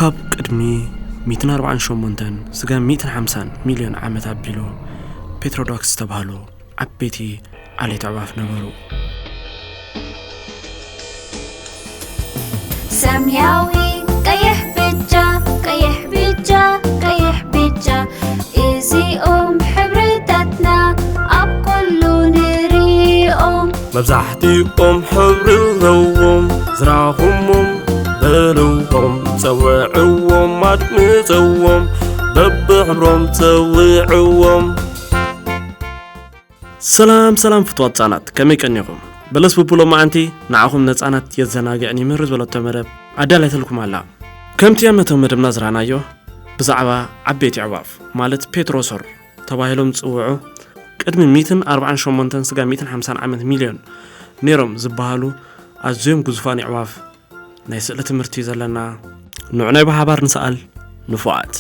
ኣብ ቅድሚ ሚእትን ኣርባዓን ሸሞንተን ስጋብ ሚእትን ሓምሳን ሚልዮን ዓመት ኣቢሉ ፔትሮዶክስ ዝተባህሉ ዓበይቲ ዓሌት ኣዕዋፍ ነበሩ። ሰማያዊ፣ ቀይሕ፣ ብጫ፣ ቀይሕ፣ ብጫ፣ ቀይሕ፣ ብጫ፣ እዚኦም ሕብርታትና ኣብ ኩሉ ንሪኦም። መብዛሕትኦም ሕብሪ ኣለዎም። ዝራኹሞም በልዎም፣ ጸውዕዎም፣ ኣድምጸዎም፣ በብሕብሮም ጸውዕዎም። ሰላም ሰላም ፍትዋት ህጻናት፣ ከመይ ቀኒኹም? በለስ ብብሎ መዓንቲ ንዓኹም ነጻናት የዘናግዕን ይምህር ዝበለቶ መደብ ኣዳላይተልኩም ኣላ። ከምቲ ኣብ መተው መደብና ዝረኣናዮ፣ ብዛዕባ ዓበይቲ ኣዕዋፍ ማለት ፔትሮሶር ተባሂሎም ዝጽውዑ ቅድሚ ሚእትን ኣርባዓን ሸሞንተን ስጋ ሚእትን ሓምሳን ዓመት ሚልዮን ነይሮም ዝበሃሉ ኣዝዮም ግዙፋን ኣዕዋፍ ናይ ስእሊ ትምህርቲ እዩ ዘለና። ንዑ ናይ ብሓባር ንሰኣል ንፉዓት።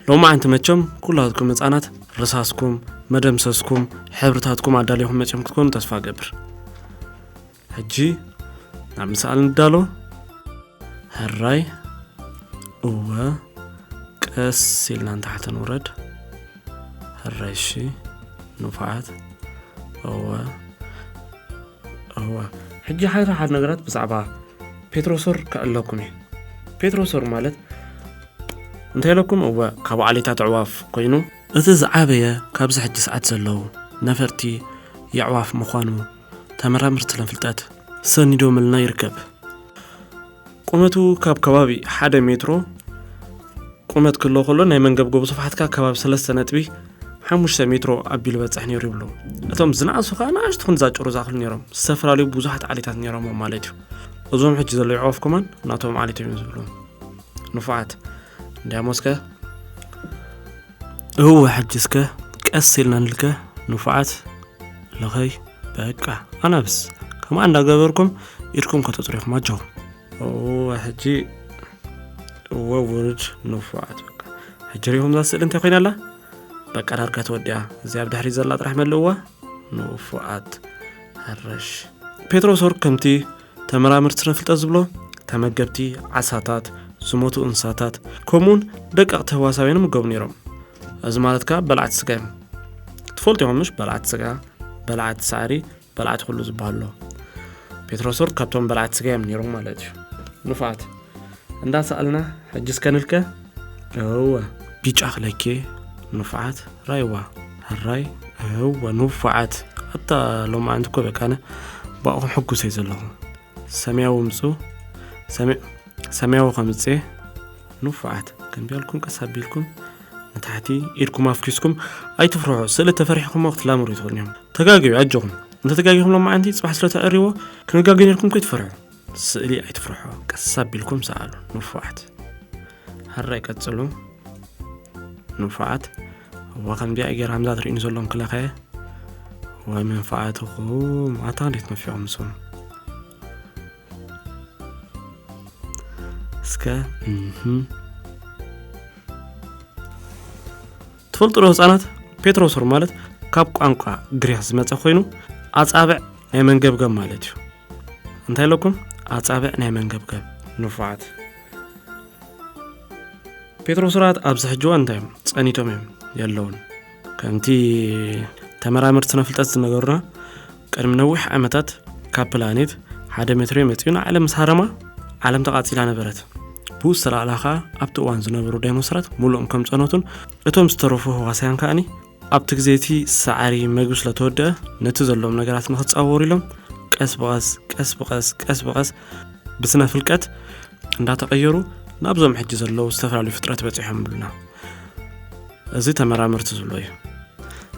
ሎማዓንቲ መቸም ኩላትኩም ህጻናት ርሳስኩም፣ መደምሰስኩም፣ ሕብርታትኩም ኣዳሊኹም መጺኹም ክትኮኑ ተስፋ እገብር። ሕጂ ናብ ምሰኣል ንዳሎ። ሕራይ፣ እወ፣ ቀስ ኢልና ንታሕቲ ንውረድ። ሕራይ፣ እሺ፣ ንፉዓት፣ እወ፣ እወ። ሕጂ ሓደ ሓደ ነገራት ብዛዕባ ፔትሮሶር ከዕለኩም እየ። ፔትሮሶር ማለት እንታይ ኢለኩም? እወ፣ ካብ ዓሌታት ኣዕዋፍ ኮይኑ፣ እቲ ዝዓበየ ካብዚ ሕጂ ሰዓት ዘለዉ ነፈርቲ የዕዋፍ ምዃኑ ተመራመርቲ ስነ ፍልጠት ሰኒዶምልና ይርከብ። ቁመቱ ካብ ከባቢ ሓደ ሜትሮ ቁመት ክህልዎ ከሎ፣ ናይ መንገብገቡ ስፍሓት ከኣ ከባቢ ሰለስተ ነጥቢ ሓሙሽተ ሜትሮ ኣቢሉ በጽሕ ነይሩ ይብሉ። እቶም ዝነኣሱ ከኣ ንኣሽቱ ክንዛጭሩ ዝኣኽሉ ነይሮም። ዝተፈላለዩ ብዙሓት ዓሌታት ነይሮም ማለት እዩ። እዞም ሕጂ ዘለዉ ኣዕዋፍ ከማን ናቶም ዓሌቶም እዮም ዝብሉ። ንፉዓት እንዲያሞ እስከ እወ፣ ሕጂ እስከ ቀስ ኢልና ንልከ ንፉዓት። ለኸይ በቃ ኣናብስ ከምኣ እንዳገበርኩም ኢድኩም ከተጽሪኹም ኣጆኹም። እወ፣ ሕጂ እወ፣ ውርድ ንፉዓት። በቃ ሕጂ ሪኹም እዛ ስእሊ እንታይ ኮይና ኣላ? በቃ ዳርጋ ተወዲኣ። እዚ ኣብ ድሕሪት ዘላ ጥራሕ መልእዋ። ንፉዓት። ሕርሽ። ፔትሮሶር ከምቲ ተመራመርቲ ስነ ፍልጠት ዝብሎ፣ ተመገብቲ ዓሳታት፣ ዝሞቱ እንስሳታት፣ ከምኡውን ደቀቕቲ ህዋሳውያን ይምገቡ ነይሮም። እዚ ማለት ከኣ በላዕቲ ስጋ እዮም። ትፈልጡ ኢኹም ምሽ? በላዕቲ ስጋ፣ በላዕቲ ሳዕሪ፣ በላዕቲ ኩሉ ዝበሃል ኣሎ። ፔትሮሶር ካብቶም በላዕቲ ስጋ እዮም ነይሮም ማለት እዩ። ንፉዓት። እንዳሰኣልና ሕጂ እስከ ንልከ። እወ። ቢጫ ክለኬ። ንፉዓት። ራይዋ። ሕራይ። እወ። ንፉዓት። ኣታ ሎማዓንቲ እኮ በቃ ኣነ ብኣኹም ሕጉስ እየ ዘለኹ። ሰማያዊ ምጹ። ሰማያዊ ከምጽእ። ንፉዓት። ከምዚ ኣልኩም ቀስ ኣቢልኩም ንታሕቲ ኢድኩም ኣፍኪስኩም ኣይትፍርሑ። ስእሊ ተፈሪሕኹሞ ክትላምሩ ትኽእሉ እዮም። ተጋግዩ ኣጆኹም። እንተ ተጋጊኹም ሎማዓንቲ ጽባሕ ስለ ተዕርዎ ክንጋገ ነርኩም ከይትፈርሑ። ስእሊ ኣይትፍርሑ። ቀስ ኣቢልኩም ሰኣሉ። ንፉዓት። ሕራይ ቀጽሉ። ንፉዓት። እዋ ከምዚኣ ገይራ ከምዛ ትርእዩኒ ዘለኹም ክለኸ። ወይ መንፋዓትኹም። ኣታ እንዴት ነፊዖም ንሶም። እስከ እህም። ትፈልጡ ዶ ህፃናት? ፔትሮሶር ማለት ካብ ቋንቋ ግሪክ ዝመፀ ኮይኑ ኣፃብዕ ናይ መንገብገብ ማለት እዩ። እንታይ ኢለኩም? ኣፃብዕ ናይ መንገብገብ። ንፉዓት። ፔትሮሶራት ኣብዚ ሕጂ እዋን እንታይ እዮም? ፀኒቶም እዮም የለውን። ከምቲ ተመራመርቲ ስነ ፍልጠት ዝነገሩና ቅድሚ ነዊሕ ዓመታት ካብ ፕላኔት ሓደ ሜትሮ መፂኡ ንዓለም ምስ ሃረማ ዓለም ተቓፂላ ነበረት። ብኡ ዝተላዕላ ኸዓ ኣብቲ እዋን ዝነበሩ ዳይኖሰራት ሙሉኦም ከም ፀነቱን እቶም ዝተረፉ ህዋሳያን ከዓኒ ኣብቲ ግዜ እቲ ሳዕሪ መግቢ ስለተወደአ ነቲ ዘለዎም ነገራት ንክፃወሩ ኢሎም ቀስ ብቐስ ቀስ ብቐስ ቀስ ብቐስ ብስነ ፍልቀት እንዳተቐየሩ ናብዞም ሕጂ ዘለዉ ዝተፈላለዩ ፍጥረት በፂሖም ይብሉና። እዚ ተመራመርቲ ዝብሎ እዩ።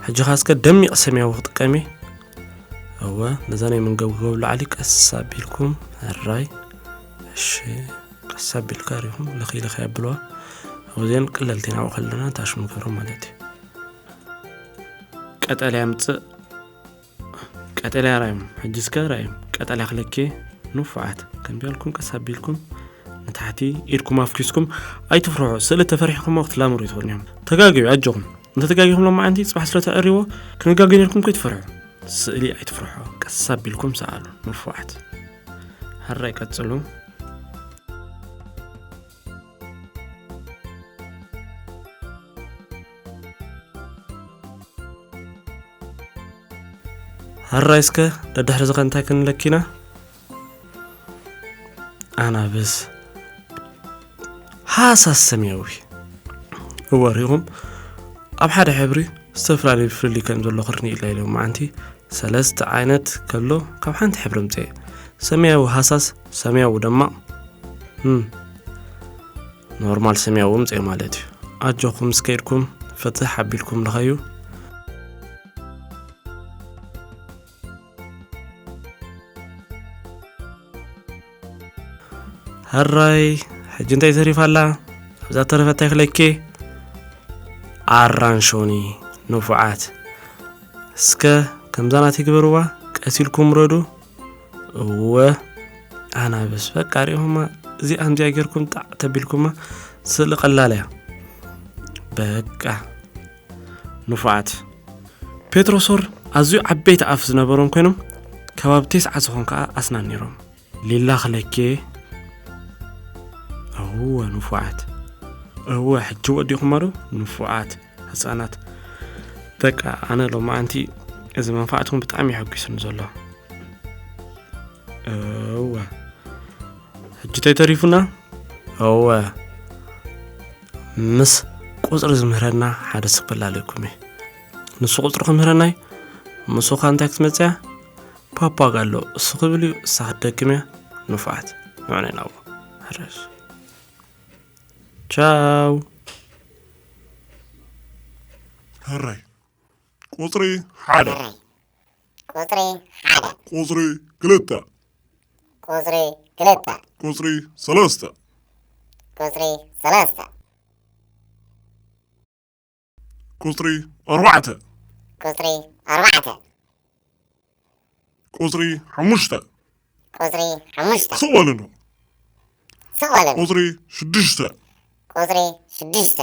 ሕጂ ኸ እስከ ደሚቕ ሰማያዊ ክጥቀም እየ። እወ ነዛ ናይ መንገብገብ ላዕሊ ቀስ ኣቢልኩም ሕራይ። እሺ ቀስ ኣቢልካ ሪኹም ልኽይ ልኽይ ኣብልዋ። ኣብዚአን ቅለልቲ ናብኡ ከለና ታሽሙ ገይሮም ማለት እዩ። ቀጠልያ ምፅእ። ቀጠልያ ራዮም። ሕጂ እስከ ራዮም። ቀጠልያ ክለኬ። ንፉዓት። ከምዚ ኣልኩም ቀስ ኣቢልኩም ንታሕቲ ኢድኩም ኣፍኪስኩም ኣይትፍርሑ። ስእሊ ተፈሪሕኹም ክትላምሩ ይትኽእሉ እዮም። ተጋግዩ ኣጆኹም። እንተ ተጋጊኹም ሎማዓንቲ ጽባሕ ስለ ተዕርዎ ክንጋገ ነርኩም ከይትፈርሑ። ስእሊ ኣይትፍርሑ። ቀስ ኣቢልኩም ሰኣሉ። ንፉዓት። ሕራይ ቀጽሉ። ሕራይ እስከ ደድሕሪ ዝኸ እንታይ ክንለኪና? ኣናብስ። ሃሳስ ሰማያዊ። እወ ሪኹም፣ ኣብ ሓደ ሕብሪ ዝተፈላለዩ ፍልልይ ከም ዘሎ ክርኒ ኢላ ኢሎም መዓንቲ ሰለስተ ዓይነት ከሎ ካብ ሓንቲ ሕብሪ ምፀ። ሰማያዊ ሃሳስ፣ ሰማያዊ ደማቕ፣ እም፣ ኖርማል ሰማያዊ ምፀ ማለት እዩ። ኣጆኹም እስከ ኢድኩም ፍትሕ ኣቢልኩም ልኸዩ። ሕራይ፣ ሕጂ እንታይ ተሪፋ ኣላ? ኣብዛ ተረፈ እንታይ ክለኪ? ኣራንሾኒ። ንፉዓት፣ እስከ ከምዛ ናተይ ግበርዋ፣ ቀስ ኢልኩም ውረዱ። እወ፣ ኣናብስ በቃ ሪኹማ፣ እዚኣ ከምዚኣ ጌርኩም ጣዕ ተቢልኩማ፣ ስእሊ ቀላል እያ። በቃ ንፉዓት። ፔትሮሶር ኣዝዩ ዓበይቲ ኣፍ ዝነበሮም ኮይኖም፣ ከባቢ ተስዓ ዝኾን ከኣ ኣስናን ነይሮም። ሊላ ክለኬ። እወ ንፉዓት። እወ ሕጂ ወዲኹማ ዶ? ንፉዓት ህፃናት። በቃ ኣነ ሎማዓንቲ እዚ መንፋዕትኩም ብጣዕሚ የሐጒስኒ ዘሎ። እወ ሕጂ እንታይ ተሪፉና? እወ ምስ ቁፅሪ ዝምህረና ሓደ ስክፍል ኣለኩም እየ። ንሱ ቁፅሪ ክምህረና እዩ። ምስ ኡኻ እንታይ ክትመፅያ? ፓፓጋሎ እሱ ክብል እዩ፣ እሳ ክትደግም እያ። ንፉዓት፣ ንዑ ናይ ናብኡ። ሕረስ። ቻው። ሕራይ። ቁፅሪ ሓደ። ሕራይ። ቁፅሪ ሓደ። ቁፅሪ ክልተ። ቁፅሪ ክልተ። ቁፅሪ ሰለስተ። ቁፅሪ ሰለስተ። ቁፅሪ ኣርባዕተ። ቁፅሪ ኣርባዕተ። ቁፅሪ ሓሙሽተ። ቁፅሪ ሓሙሽተ። ስቕ በሉ እንዶ። ስቕ በሉ እንዶ። ቁፅሪ ሽዱሽተ። ቁፅሪ ሽዱሽተ።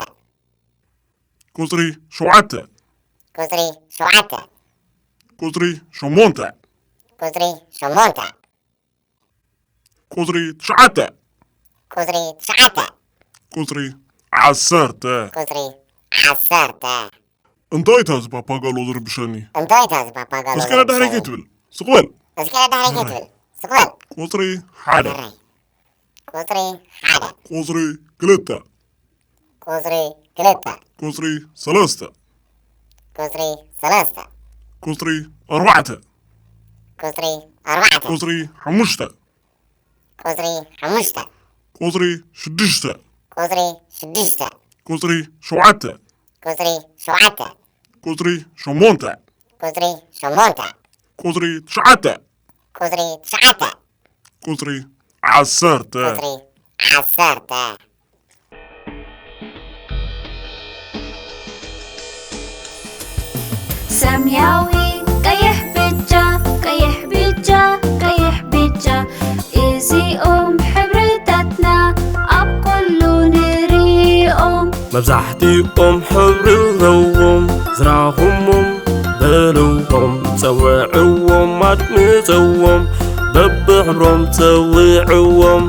ቁፅሪ ሸውዓተ። ቁፅሪ ሸውዓተ። ቁፅሪ ሸሞንተ። ቁፅሪ ሸሞንተ። ቁፅሪ ትሽዓተ። ቁፅሪ ትሽዓተ። ቁፅሪ ዓሰርተ። ቁፅሪ ዓሰርተ። እንታይ እታ እዚ ፓፓጋሎ ዝርብሸኒ? እንታይ እታ እዚ ፓፓጋሎ እስከ ነዳሕረይ ዝርብሸኒ? ከይትብል። ስቕ በል። እስከ ነዳሕረይ ከይትብል። ስቕ በል። ቁፅሪ ሓደ። ሕራይ። ቁፅሪ ሓደ። ቁፅሪ ክልተ። ቁፅሪ ክልተ። ቁፅሪ ሰለስተ። ቁፅሪ ሰለስተ። ቁፅሪ ኣርባዕተ። ቁፅሪ ኣርባዕተ። ቁፅሪ ሓሙሽተ። ቁፅሪ ሓሙሽተ። ቁፅሪ ሽዱሽተ። ቁፅሪ ሽዱሽተ። ቁፅሪ ሸውዓተ። ቁፅሪ ሸውዓተ። ቁፅሪ ሸሞንተ። ቁፅሪ ሸሞንተ። ቁፅሪ ትሽዓተ። ቁፅሪ ትሽዓተ። ቁፅሪ ዓሰርተ። ቁፅሪ ዓሰርተ። ሰማያዊ፣ ቀይሕ፣ ብጫ፣ ቀይሕ፣ ብጫ፣ ቀይሕ፣ ብጫ፣ እዚኦም ሕብርታትና ኣብ ኩሉ ንርእዮም። መብዛሕትኦም ሕብሪ ኣለዎም፣ ዝረኹሞም በልዎም፣ ጸውዕዎም፣ ኣድምጸዎም፣ በብሕብሮም ጸውዕዎም።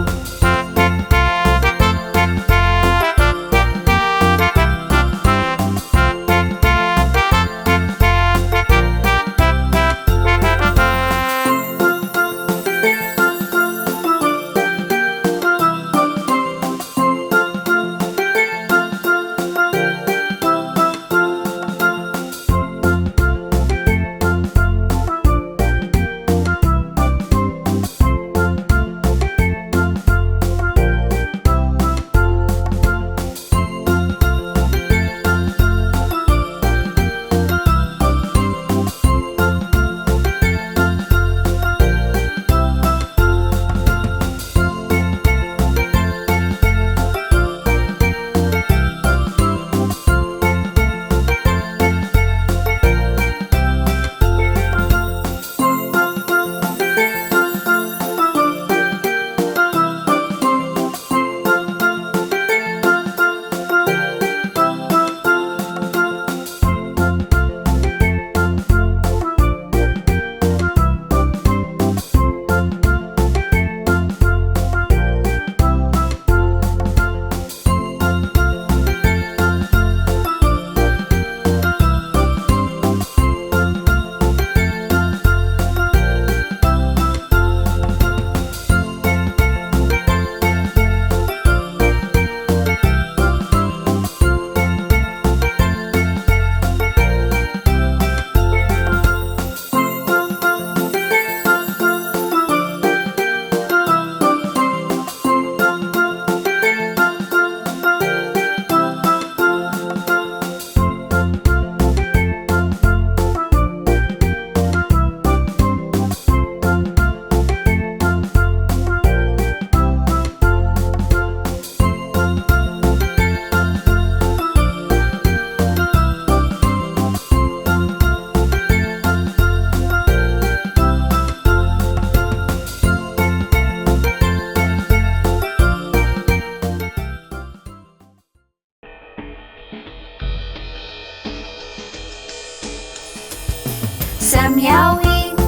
ሰማያዊ፣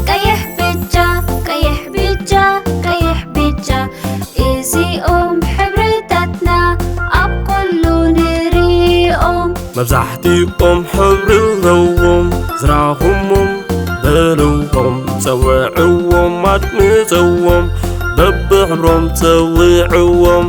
ቀይሕ፣ ብጫ፣ ቀይሕ፣ ብጫ፣ ቀይሕ፣ ብጫ፣ እዚኦም ሕብርታትና ኣብ ኩሉ ንርእዮም። መብዛሕትኦም ሕብሪ ኣለዎም፣ ዝራኹሞም በልዎም፣ ጸውዕዎም፣ ኣድምጸዎም፣ በብሕብሮም ጸውዕዎም።